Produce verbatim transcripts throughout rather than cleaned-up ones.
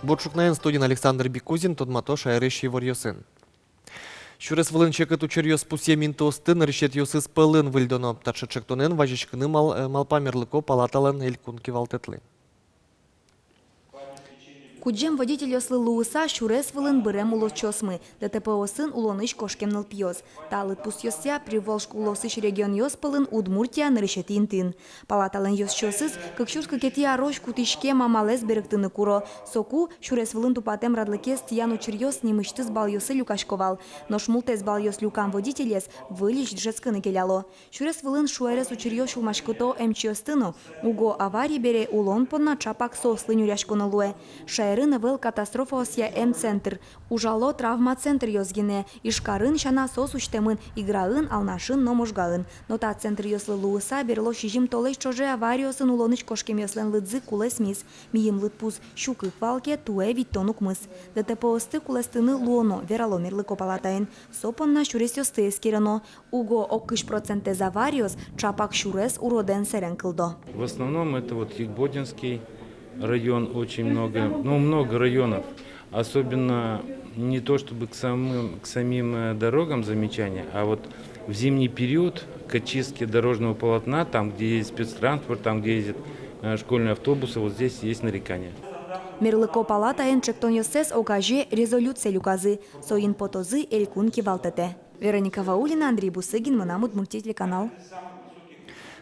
Бур ӵукнаен! Студиын Александр Бикузин. Тодмато шаерысь иворъёсын. Сюрес вылын секыт учыръёс пусъем интыосты нырысетъёсыз пӧлын выльдоно. Таӵе ӵектонэн вазиськыны мал-, э, малпа мерлыко палаталэн элькун кивалтэтлы. Кудӟем водительёслы луыса сюрес вылын бырем улосчиосмы, ДТП-осын улонысь кошкем нылпиос. Та лыдпусъёсъя Приволжск улосысь регионъёс пӧлын Удмуртия нырысетӥ интыын. Палаталэн ёзчиосыз кык сюрс кыкетӥ арозь кутӥськем амалэз берыктыны куро. Соку сюрес вылын тупатэм радлыкез тӥян учыръёс нимысьтыз балъёсы люкасько вал. Нош мултэс балъёс люкам водителез выльысь дышетскыны келяло. Сюрес вылын шуэрес учыръёс сюлмаськыто эмчиосты но. Уго аварий бере улон понна ӵапак соослы нюръяськоно луэ. Шаерын ӧвӧл катастрофаосъя эмцентр. Ужало травмоцентръёс гинэ. Ижкарын сяна соос усьтэмын Играын, Алнашын но Можгаын. Но та центръёслы луыса берло сизьым толэзь ӵоже авариосын улонысь кошкемъёслэн лыдзы кулэсмиз. Мийым лыдпус сю кык вал ке, туэ витьтон укмыс. ДТП-осты кулэстыны луоно, верало мерлыко палатаын. Со понна сюресъёсты эскероно. Уго ог кызь процентэз авариос ӵапак сюрес уродэн сэрен кылдо. В основном это вот Егбодинский район, очень много, ну, много районов. Особенно не то чтобы к самым, к самим, э, дорогам замечания, а вот в зимний период к очистке дорожного полотна, там, где есть спецтранспорт, там, где ездят, э, школьные автобусы, вот здесь есть нарекания. Мерлыко палатаын ӵектонъёссэс огазе резолюцие люказы. Соин потозы элькун кивалтэтэ. Вероника Ваулина, Андрей Бусыгин, «Мынам Удмуртие» телеканал.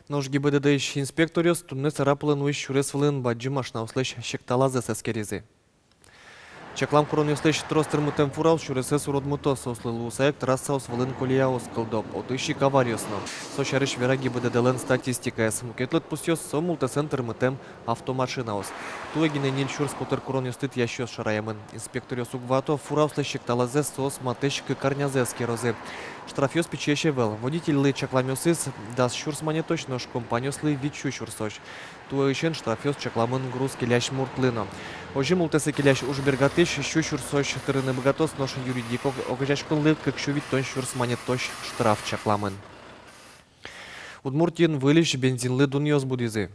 Нош ГИБДД-ысь инспекторъёс туннэ Сарапулын уйись сюрес вылын бадӟым машинаослэсь секталазэс эскеризы. Чаклам куронъёслэсь трос тырмытэм фураос сюресэз уродмыто, соослы луыса ик трассаос вылын колеяос кылдо, отысь ик авариос но. Со сярысь вера ГИБДД-лэн статистикаез. Мукет лыдпусъёс — со мултэсэн тырмытэм автомашинаос. Туэ гинэ ньыль сюрс котыр куронъёсты тӥясьёс шараямын. Инспекторъёс уг вато, фураослэсь секталазэс соос матэсь кык арнязы эскерозы. Штрафъёс пичиесь ӧвӧл. Водительлы чакламъёсыз дас сюрс манетозь, нош компаниослы вить сю сюрсозь. Туэысен штрафъёс чакламын груз келясь муртлы но. Озьы мултэсы келясь уж бергатӥсь сю сюрсозь тырыны быгатоз, нош юридик ог-, огазеяськонлы кык сю витьтон сюрс манетозь штраф чакламын. Удмуртиын выльысь бензинлы дунъёс будӥзы.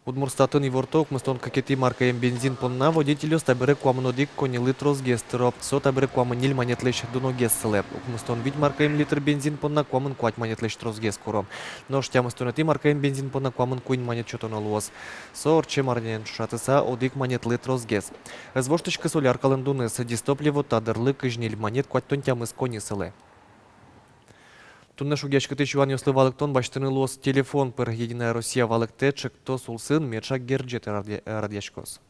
Удмуртстатын иворто: укмыстон кыкетӥ маркаем бензин понна водительёс табере куамын одӥг коньылы тросгес тыро. Со табере куамын ньыль манетлэсь дуногес сылэ. Укмыстон вить маркаем литр бензин понна куамын куать манетлэсь тросгес куро. Нош тямыстонэтӥ маркаем бензин понна куамын куинь манет сётоно луоз. Со ортчем арняен ӵошатыса одӥг манетлы тросгес. Ӧз воштӥськы соляркалэн дуныз. Дистопливо та дырлы кызь ньыль манет куатьтон тямыс коньы сылэ. Туннэ шугъяськытӥсь юанъёслы валэктон басьтыны луоз телефон пыр. «Единая Россия» валэктэ: ӵектос улсын меӵак герӟет радъя-, радъяськоз.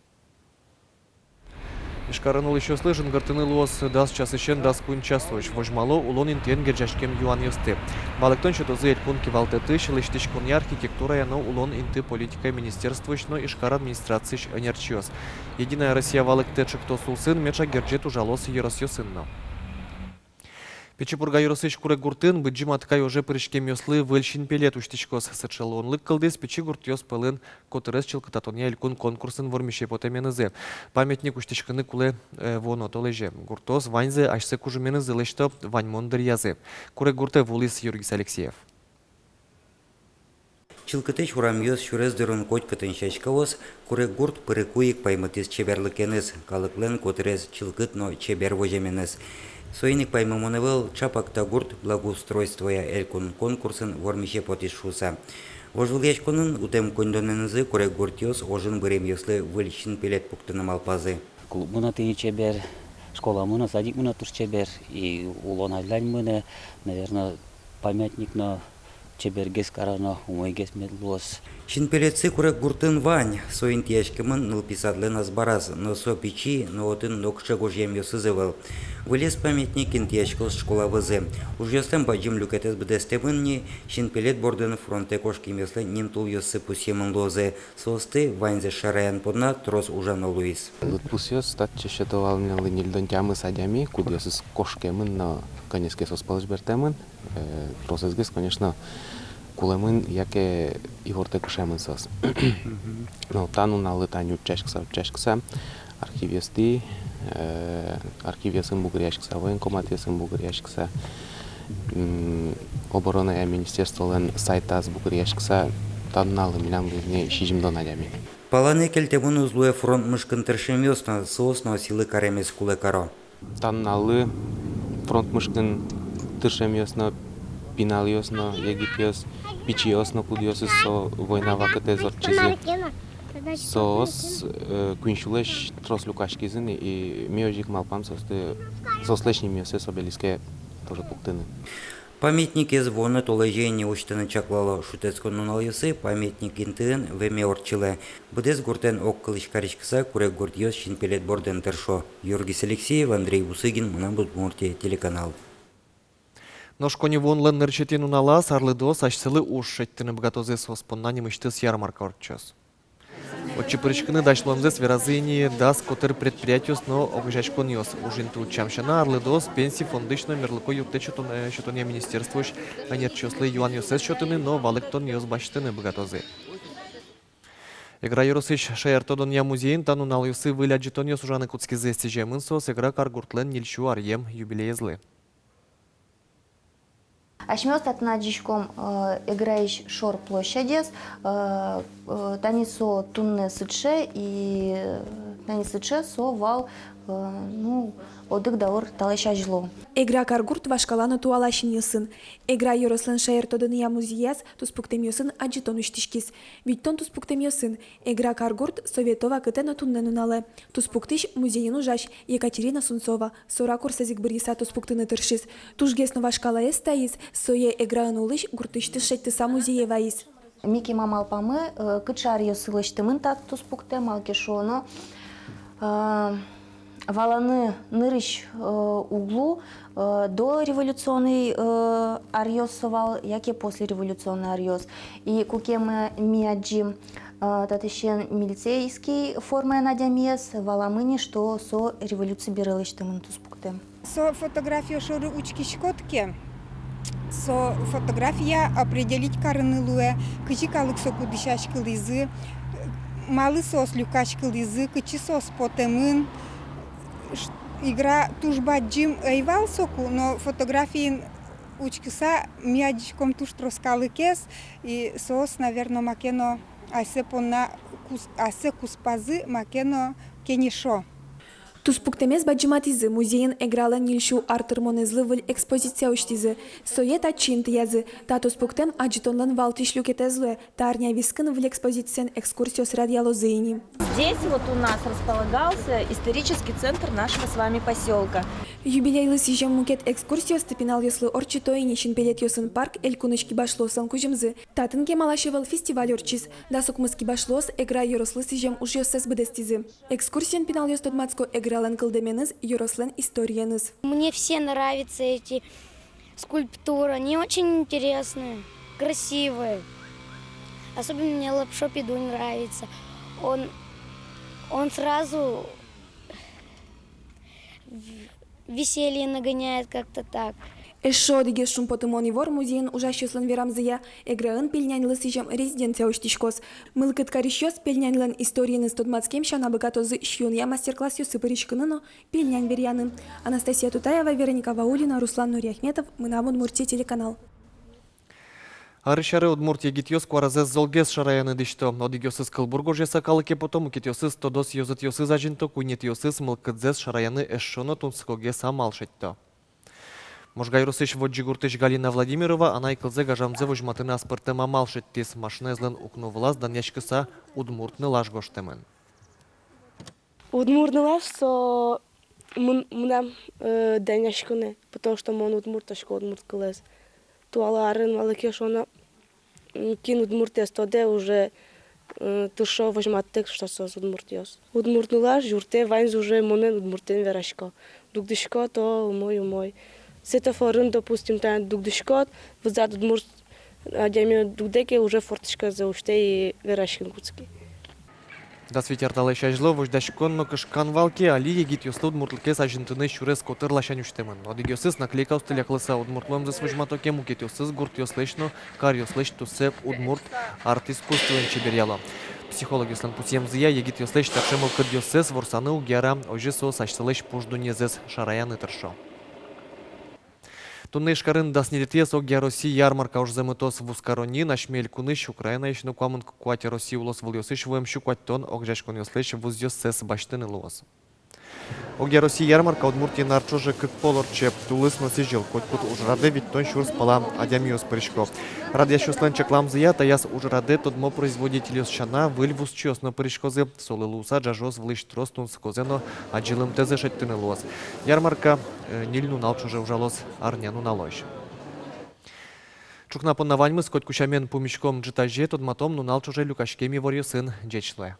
Ижкарын улӥсьёслы жингыртыны луоз дас часысен дас куинь часозь. Возьмало улон интыен герӟаськем юанъёсты. Валэктон сётозы элькун кивалтэтысь, лэсьтӥськонъя, архитектурая но улон инты политикая министерствоысь но Ижкар администрациысь ӧнерчиос. «Единая Россия» валэктэ: ӵектос улсын меӵак герӟет ужалоз ёросъёсын но. Пичи Пурга ёросысь Куреггуртын Быдӟым Аткай оже пыриськемъёслы выль синпелет усьтӥськоз. Сыӵе луонлык кылдӥз пичи гуртъёс пӧлын котырез чылкытатонъя элькун конкурсын вормисе потэменызы. Памятник усьтӥськыны кулэ, э, вуоно толэзе. Гуртъёс ваньзэ асьсэ кужыменызы лэсьто, ваньмон дыръязы. Куреггуртэ вуылӥз Юргис Алексеев. Чылкытэсь урамъёс, сюрес дорын котькытын сяськаос. Куреггурт пырыку ик паймытӥз чеберлыкеныз, калыклэн котырез чылкыт но чебер воземеныз. Соин ик паймымон ӧвӧл, ӵапак та гурт благоустройствоя элькун конкурсын вормисе потӥз шуыса. Вожвылъяськонын утэм коньдонэнызы Куреггуртъёс ожын быремъёслы выль синпелет пуктыны малпазы. Клубмы но тӥни чебер, школамы но, садикмы но туж чебер, и улон азьлань мынэ, наверно, памятник но чебергес кароно, умойгес мед луоз. Синпелетсы Куреггуртын вань, со интыяськемын нылпи садлэн азбараз, но со пичи, но отын нокыӵе гожъямъёсыз ӧвӧл. Вылез памятник интыяськоз школа вӧзы. Ужъёслэн бадӟым люкетэз быдэстэмын ни, синпелет бордын фронтэ кошкемъёслэн нимтулъёссы пусъемын луозы. Соосты ваньзэ шараян понна трос ужано луиз. Лыдпусъёс татчы сёто вал милемлы ньыльдон тямыс адями, кудъёсыз кошкемын но кӧнескы соос пӧлысь бертэмын. Э, тросэзгес, конечно, кулэмын яке ивортэк ышемын соос. Мгм. Но та нуналлы тани утчаськыса, утчаськыса, архивъёсты, э, архивъёсын бугыръяськыса, военкоматъёсын бугыръяськыса, м, обороная министерстволэн сайтаз бугыръяськыса, та нуналлы милям луиз ни сизьымдон адями. Палэнэ кельтэмын уз луэ фронт мышкын тыршемъёс но, соос но сӥлы каремез кулэ каро. Та нуналлы фронт мышкын тыршемъёс но, пиналъёс но, егитъёс, пичиос но, кудъёсыз со война вакытэз ортчизы. Соос, э, куинь сюлэсь трос люкаськизы ни, и ми озьы ик малпам соосты, соослэсь нимъёссэс обелиске тоже пуктыны. Памятникез вуоно толэзе ини усьтыны чаклало. Шутэтскон нуналъёсы памятник интыын веме ортчылэ. Быдэс гуртэн огкылысь кариськыса, куреггуртъёс синпелет бордын тыршо. Юргис Алексеев, Андрей Бусыгин, «Мынам Удмуртие» телеканал. Нош коньывуонлэн нырысетӥ нуналаз арлыдоос асьсэлы уж шедьтыны быгатозы. Соос понна нимысьтыз ярмарка ортчоз. Отчы пыриськыны дась луэмзэс веразы ини дас котыр предприятиос но огазеяськонъёс. Ужинты утчам сяна, арлыдоос Пенси фондысь но мерлыко юрттэт сётон-, э, сётонъя министерствоысь ӧнерчиослы юанъёссэс сётыны но валэктонъёс басьтыны быгатозы. Эгра ёросысь шаертодонъя музейын та нуналъёсы выль адӟытонъёс ужаны кутскизы. Сӥземын соос Эгра каргуртлэн ньыльсю аръем юбилеезлы. Асьмеос татын адӟиськом, э, Эграысь шор площадез, э, э, тани со туннэ сыӵе, и, э, тани сыӵе со вал, э, ну, одӥг даур талэсь азьло. Эгра каргурт вашкала но туала синъёсын. Эгра ёрослэн шаертодонъя музеяз туспуктэмъёсын адӟытон усьтӥськиз. Витьтон туспуктэмъёсын. Эгра каргурт совето вакытэ но туннэ нуналэ. Туспуктӥсь — музейын ужась Екатерина Сунцова. Со ракурсэз ик бырйыса туспуктыны тыршиз. Тужгес но вашкалаез таиз, сое Эграын улӥсь гуртысьтыз шедьтыса музее вайиз. Ми кема малпамы, э, кыӵе аръёсы лэсьтэмын та туспуктэм, малы ке шуоно, э, валаны нырысь, э, уг лу, э, дореволюционный, э, аръёс со вал, яке послереволюционный аръёс. И куке ми, ми адӟим, э, татысен милицейский формаен адямиез, валамы ни, что со революци бере лэсьтэмын туспуктэм. Со фотография шоры учкиськод ке, со фотография определить карыны луэ, кызьы калык соку дӥсяськылӥзы, малы соос люкаськылӥзы, кытчы соос потэмын. Ш-, Эгра туж бадӟым ӧй вал соку, но фотографиын учкыса ми адӟиськом туж трос калыкез, и соос, наверно, маке но асьсэ понна кус-, асьсэ куспазы маке но кенешо. Туспуктэмез бадӟыматӥзы, музейын Эгралэн ньыльсю ар тырмонэзлы выль экспозиция усьтӥзы. Сое татчы интыязы. Та туспуктэм адӟытонлэн валтӥсь люкетэз луэ. Та арня вискын выль экспозициен экскурсиос радъялозы ини. Здесь вот у нас располагался исторический центр нашего с вами посёлка. Юбилейлы сӥзем мукет экскурсиосты пиналъёслы ортчыто ини Синпелетъёсын парк элькунысь кибашлыослэн кузьымзы. Татын кемалась ӧвӧл фестиваль ортчиз. Дас укмыс кибашлыос Эгра ёрослы сӥзем ужъёссэс быдэстӥзы. Экскурсиын пиналъёс тодматско Эгралэн кылдэменыз, ёрослэн историеныз. Мне все нравятся эти скульптуры, они очень интересные, красивые. Особенно мне Лапшо Пидунь нравится. Он, он сразу в-, веселье нагоняет как-то так. Эшшо одӥгез шумпотымон ивор музейын ужасьёслэн верамзыя: Эграын пельняньлы сӥзем резиденция усьтӥськоз. Мылкыд карисьёс пельняньлэн историеныз тодматскем сяна быгатозы сиёнъя мастер-классъёсы пыриськыны но пельнянь веръяны. Анастасия Тутаева, Вероника Ваулина, Руслан Нуриахметов, «Мынам Удмуртие» телеканал. Арысь аре удмурт егитъёс куаразэс золгес шараяны дӥсьто. Одӥгъёсыз кылбур гожъяса калыке пото, мукетъёсыз тодос ёзэтъёсыз азинто, куинетӥосыз мылкыдзэс шараяны эшшо но тунсыкогес амал шедьто. Можга ёросысь Водӟи гуртысь Галина Владимирова анай кылзэ гажамзэ возьматыны аспӧртэм амал шедьтӥз. Машинаезлэн укно вылаз данъяськыса удмурт нылаш гожтэмын. Удмурт нылаш со мын-, мынам, э, данъяськонэ, потому что мон удмурт, тодӥсько удмурт кылэз. Туала арын, малы ке шуоно, м, кин удмуртэз тодэ, уже, э, тыршо возьматытэк, что соос удмуртъёс. Удмурт нылаш юрттэ, ваньзы уже монэн удмуртэн верасько. Дугдӥсько-то умой-умой. Светофорын, допустим, тани дугдӥськод, вылад удмурт адями дугдэ ке, уже форточказэ усьтэ и вераськыны кутске. Дас вить ар талэсь азьло возьдаськон но кышкан вал ке, али егитъёслы удмуртлыкез азинтыны сюрес котыр ласянь усьтэмын. Одӥгъёсыз наклейкаосты ляклыса удмурт луэмзэс возьмато ке, мукетъёсыз гуртъёслэсь но каръёслэсь туссэ удмурт арт-искусствоен чеберъяло. Психологъёслэн пусъемзыя, егитъёслэсь таӵе мылкыдъёссэс ворсаны уг яра, озьы соос асьсэлэсь пуш дуннезэс шараяны тыршо. Туннэ Ижкарын дас ньылетӥез огъя Россия ярмарка ужзэ мытоз. Вузкаронниын асьме элькунысь, Украинаысь но куамын куать Россия улосвылъёсысь вуэм сю куатьтон огазеяськонъёслэсь вузъёссэс басьтыны луоз. Огъя Россия ярмарка Удмуртиын ар ӵоже кык пол ортче. Тулыс но сӥзьыл котькуд ужрадэ витьтон сюрс пала адямиос пырисько. Радъясьёслэн чакламзыя, таяз ужрадэ тодмо производительёс сяна выль вузчиос но пыриськозы. Солы луыса ӝажыос вылысь трос тунсыкозэ но адӟылымтэзэ шедьтыны луоз. Ярмарка, э, ньыль нунал ӵоже ужалоз, арня нуналозь. Ӵукна понна ваньмыз. Котьку сямен пумиськом ӝытазе, тодматом нунал ӵоже люкаськем иворъёсын. Ӟеч луэ.